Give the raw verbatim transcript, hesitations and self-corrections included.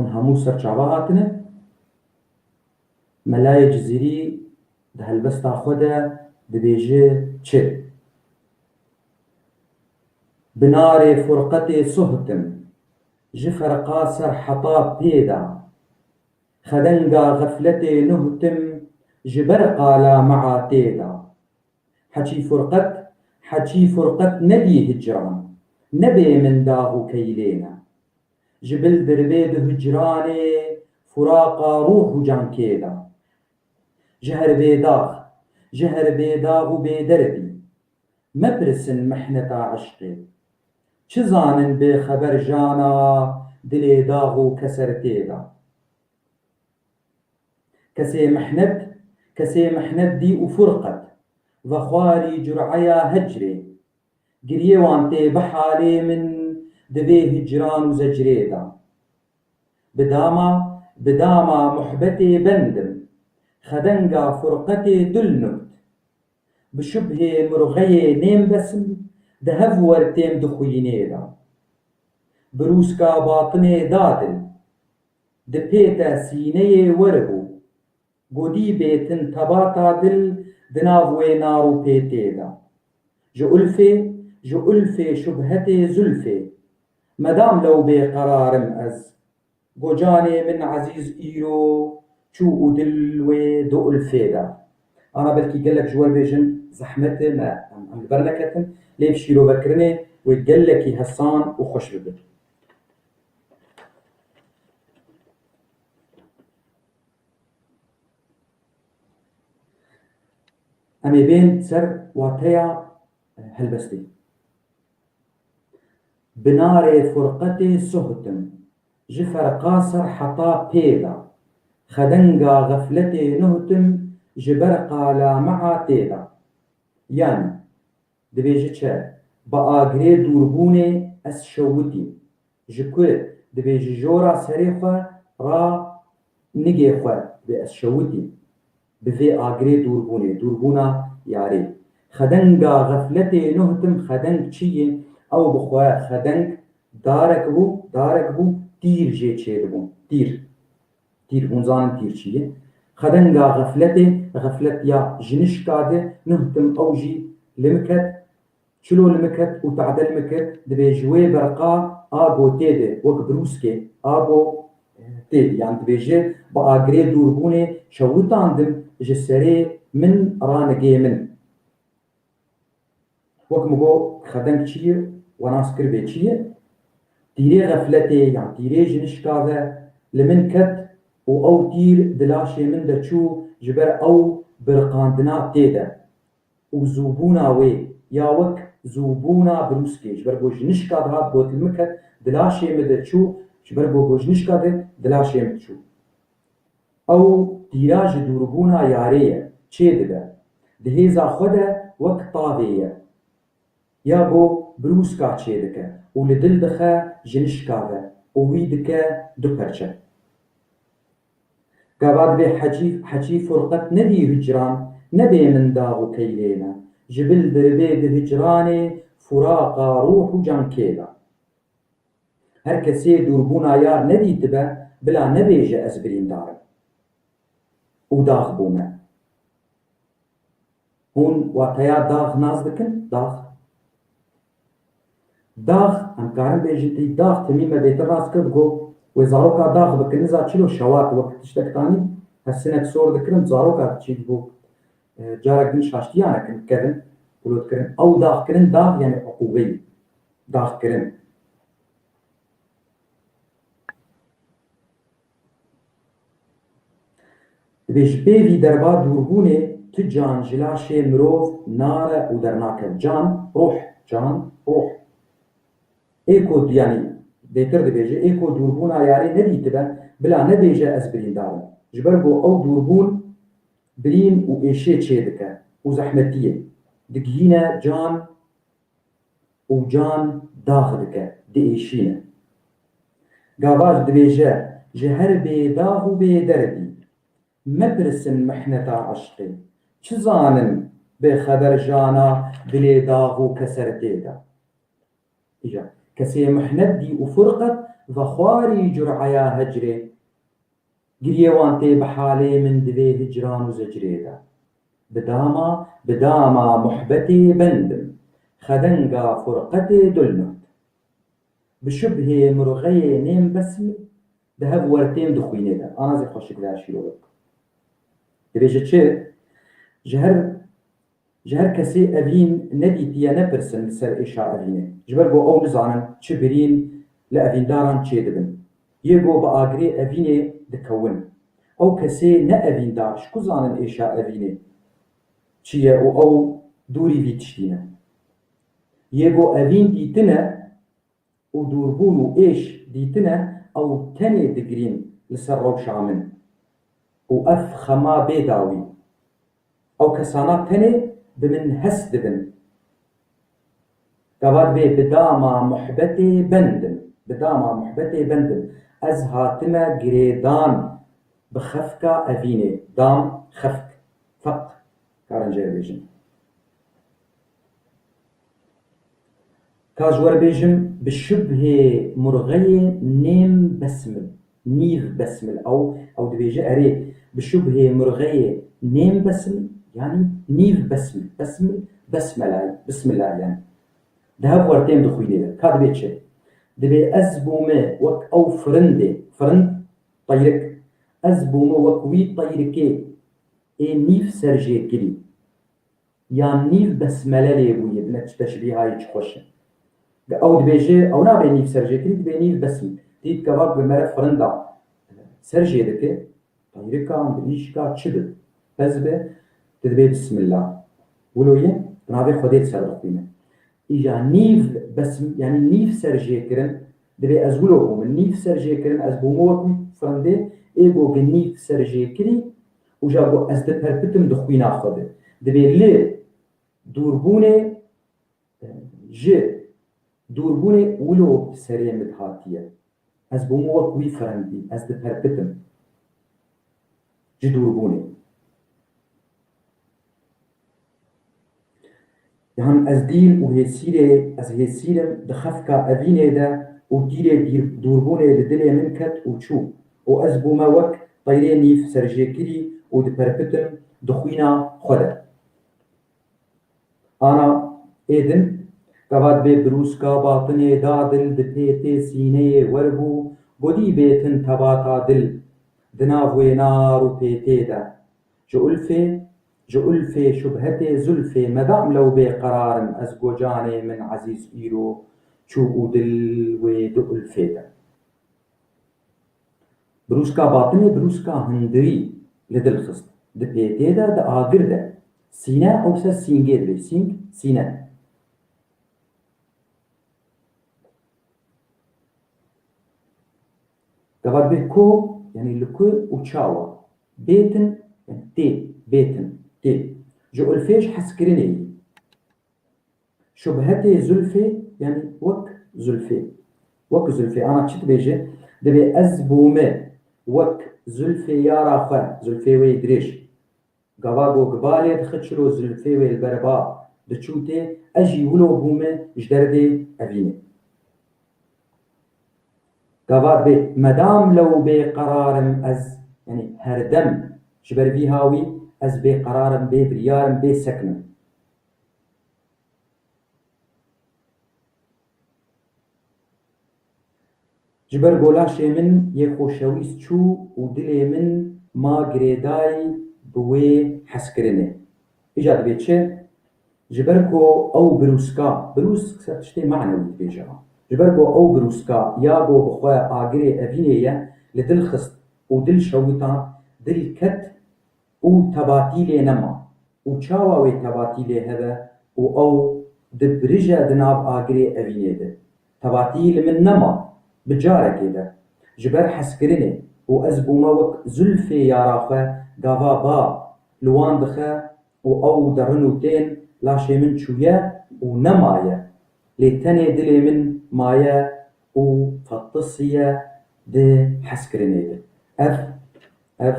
hemû ser çava hatine. Melayê Cizîrî di helbesta xwe de dibêje çi? Bi narê furqetê suhtim, ji ferqa ser heta pê de. Xedenga xefletê nuhtim, ji ber qala meatê de. Heçî furqet, heçî furqet nedî hicran, nebê min dax û keylê ne. Ji bil dirbê di hicranê, furaqa ruh û cankê de. Ji her bêdax, ji her bêdax û bêderbî, mepirsin mihneta eşqê. Çi zanin bêxeber jana dilê dax û kesertê de. Kesê mihnet, kesê mihnet dî û furqet, vexwarî cur'eya hecrê. Giriyê wan tê bi halê min di vê hicran û zecrê de. Bi dama, bi dama muhbetê bendim, xedenga furqetê dil nukt. Bi şubhê murxeyê nêm besim, di hev wer têm di xwînê de. Bi rûska batinê da dil, di pê te sîneyê wer bû. Godî bêtin tebata dil di nav wê nar û pêtê de. Ji ulfê, ji ulfê şubhetê zulfê, medam lew bê qerarim ez. Gocanê min ezîz îro çû û dil wê di ulfê de. Ana belkî gelek ji we bêjin zehmet e, me em, em li ber neketin, lê bi şîrovekirinê wê gelekî hesan û xweş bibe. Em ê bên ser wateya helbestê. Bi narê furqetê suhtim, ji ferqa ser heta pê de, xedenga xefletê nuhtim, ji ber qala meatê de. Yanî, dibêje çi? Bi agirê dûrbûnê ez şewitîm. Ji ku dibê ji jora serê xwe ra nigê xwe dibê ez şewitîm. Bi vê agirê dûrbûnê, dûrbûna yarê. Xedenga xefletê nuhtim, xedeng çi ye? Ew bi xwe xedeng darek bû, darek bû, tîr jê çêdibûn. Tîr. Tîr, hûn zanin tîr çi ye? Xedenga xefletê, xeflet ya jinişka de, nuhtim ew jî li min ket, çilo li min ket û tade li min ket, dibê ji wê berqa ago tê de, wek brûskê, ago tê de. Yan dibêje, bi agirê dûrbûnê şewitandim ji serê min ranigê min. Wek min got, xedeng çi ye? We nas kir vê çi ye? Tîrê xefletê yan tîrê jinişka ve li min ket û ew tîr di laşê min de çû, ji ber ew biriqandina tê de û zûbûna wê ya wek zûbûna brûskê, ji ber ku jinişka dihat got li min ket, di laşê min de çû, ji ber ku got jinişka de di laşê min çû. Ew tîra ji dûrbûna yarê ye, çêdibe. Di hêza xwe de wek tavê ye. Ya go brûska çêdike û li dil dixe jinişka ve û wî dike du perçe. Gava dibê hecî, hecî furqet nedî hicran, nebê min dax û keylê ne. Ji bil diribê di hicranê furaqa ruh û cankê de. Her kesê dûrbûna yar nedîtibe, bila nebêje ez birîndar im û dax bûme. Hûn wateya dax nas dikin? Dax. Dax, em karin bêjin tî dax, temî me bêtir nas kir, got, wê zaroka dax bikin, niza çilo şewat, wek tiştek tanî, ez sinek sor dikirim, zaroka çî dibû, e, carek din şaştiya nekin, kevin, kulot kirin. Ew dax kirin, dax, yani uqûbeyî. Dax kirin. Dibê ji pê vî derba dûrbûnê tu can ji laşê mirov nare û dernake. Can, ruh, can, ruh. Ê ku, yanî, bêtir dibêje, ê ku dûrbûna yarê nedîtibe, bila nebêje ez birîndar im. Ji ber ku ew dûrbûn birîn û êşê çêdike û zehmetî ye. Digihîne can û can dax dike, diêşîne. Gava dibêje, ji her bêdax û bêderdî, mepirsin mihneta eşqê, çi zanin bêxeber jana dilê dax û kesertê de. Îja, kesê mihnet dî û furqet, vexwarî cur'eya hecrê. Giriyê wan tê bi halê min di vê hicran û zecrê de. Bi dama, bi dama muhbetê bendim, xedenga furqetê dulnuht. Bi şubhê murxeyê nêm besmil, di hev wertêm di xwînê de. Ana zê xweşik ve şîrove. Dibêje çi? Ji her Ji her kesê evîn nedîtiye nepirsin li ser êşa evînê. Ji ber ku ew nizanin çi birîn li evîndaran çêdibin. Yê ku bi agirê evînê dikewin. Ew kesê ne evîndar ji ku zanin êşa evînê çi ye û ew dûrî vî tiştî ne. Yê ku evîn dîtine, û dûrbûn û êş dîtine, ew tenê digirîn li ser rewşa min û ev xema bê dawî. Ew kesana tenê bi min hes dibin. Gava dibê bi dama muhbetê bendim, bi dama muhbetê bendim. Ez hatime girêdan bi xefka evînê, dam, xefk, feq, karin jê re bêjin. Ka ji we re bêjim, bi şubhê murxeyê nêm besmil, nîv besmil. Ew, ew dibêje, erê, bi şubhê murxeyê nêm besmil, yanî nîv besmil. Besmil, besmela, bismillah yanî. Di hev wertêm di xwînê de. Ka dibê çi? Dibê ez bûme wek ew firindê, firind, teyrik. Ez bûme wek wî teyrikê ê nîv serjêkirî. Yan nîv besmele lê bûye, ne çi teşbîhayê çi xweş e. Ew dibêje, ew nabe nîv serjêkirî, dibe nîv besmî. Dît gava bi mere firinda serjê dike, teyrika, mirîşka çi bi, pez bi, tu dibê bismillah. Wilo ye, bi navê Xwedê li ser dixwîne. Îja nîv besm-, yanî nîv serjêkirin, dibê ez wilo bûme, nîv serjêkirin, ez bûme wek wî firindê, ê go gi nîv serjêkirî, û ja go ez diperpitim di xwîna xwe de. Dibê li dûrbûnê, ji dûrbûnê wilo bi serê min dihatiye. Ez bûme wek wî firindî, ez diperpitim ji dûrbûnê. Yan ez dîl û hêsîrê, ez hêsîr im di xefka evînê de û tîrê dîr-, dûrbûnê li dilê min ket û çû û ez bûme wek teyrê nîv serjêkirî û diperpitim di xwîna xwe de. Ana ê din, gava dibê birûska batinê da dil di pêtê sîneyê werbû, godî bêtin tebata dil di nav wê nar û pêtê de. Ji ulfê, ji ulfê şubhetê zulfê medam lew bê qerar im ez go canê min ezîz îro çû û dil wê di ulfê de. Birûska batinê birûska hundirî li dil xist. Di pêtê de, di agir de. Sîne, ew ser sîngê dibê. Sîng, sîne. Gava dibê ku, yanî li ku û çawa. Bêtin, yanî tê, bêtin, tê. Ji ulfê ji hezkirinê yî. Şubhetê zulfê, yanî wek zulfê. Wek zulfê. Ana çi dibêje? Dibê ez bûme wek zulfê yara xwe, zulfê wê yê dirêj. Gava go gibalê dixe çilo zulfê wê li ber ba diçû tê, ez jî wilo bûme ji derdê evînê. Gava dibê medam lew bê qerar im ez, yanî herdem ji ber vî hawî ez bê qerar im, bê biryar im, bê sekin im. Ji ber ku laşê min yê xoşewîst çû û dilê min ma girêdayî bi wê hezkirinê. Îca dibê çi? Ji ber ku ew birûska, birûsk ser tiştê manewî dibêje. Ji ber ku ew birûska ya ku bi xwe agirê evînê ye, li dil xist û dil şewitand, dil ket û tebatîlê nema. Û çawa wê tebatîlê hebe û ew dibirije di nav agirê evînê de? Tebatî li min nema, bi carekê de. Ji ber hezkirinê û ez bûme wek zulfê yara xwe gava ba li wan dixe û ew derin û tên laşê min çûye û nemaye. Lê tenê dilê min maye û fetisiye di hezkirinê de. Ev, ev